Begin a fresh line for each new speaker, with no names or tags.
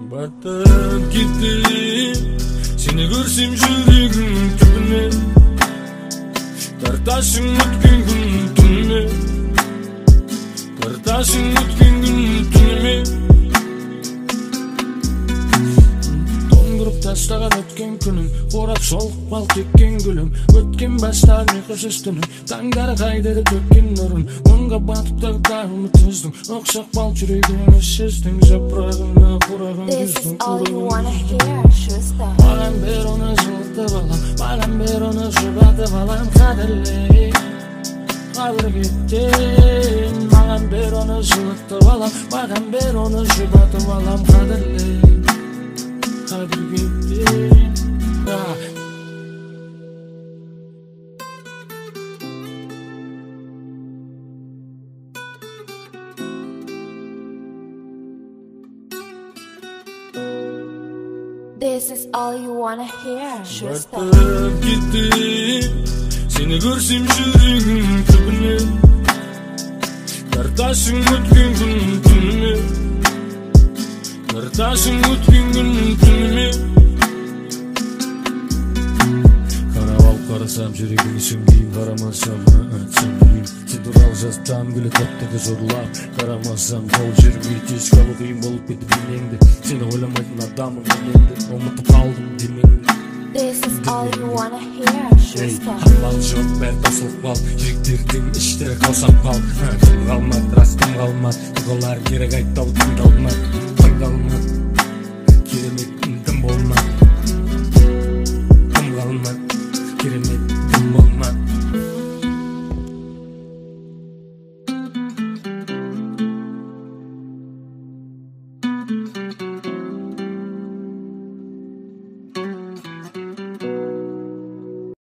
Батып кеттім, сені көрсем жүрегім түбіне. Тартасың өткен күн түніме, тартасың өткен күн түніме. Тоңдырып тастаған өткен күнім, қурап солып қалып кеткен гүлім. Өткен бастар ұйқысыз түнім, таңдары қайда төккен нұрын. Мұңға батып тағдыр үміт үздің, ұқсап қалып жүрегімді сіздің. Жапырағына қураған күздің. Маған бер оны жылытып алам, маған бер оны жұбатып алам. Қадірле, қадір кеттен. Маған бер оны жылытып алам, маған бер оны жұбатып алам. Қадірле, қадір кеттен.
This is all you wanna hear.
Батып кеттім, сені көрсем жүрегім түбіне. Тартасың өткен күн түніме, тартасың өткен күн түніме. Қарап алып қарасам жүрегіңе сүңгиім, қарамасам түсінбеймін. Сен туралы жазсам келеді аптада зорлап, қарамасам қол жүрмейді, еске алу қиын болып кетті бейнеңді. Сені ойламайтын адаммын мен енді, ұмытып қалдым демеңді.
This is all you wanna hear.
Ей, амал жоқ, бәрі таусылып қалды, жүректердің іштері қаусап қалды. Кім қалмады, рас кім қалмады, дұғалар керек айтты, тыңдалмады, тыңдалмады.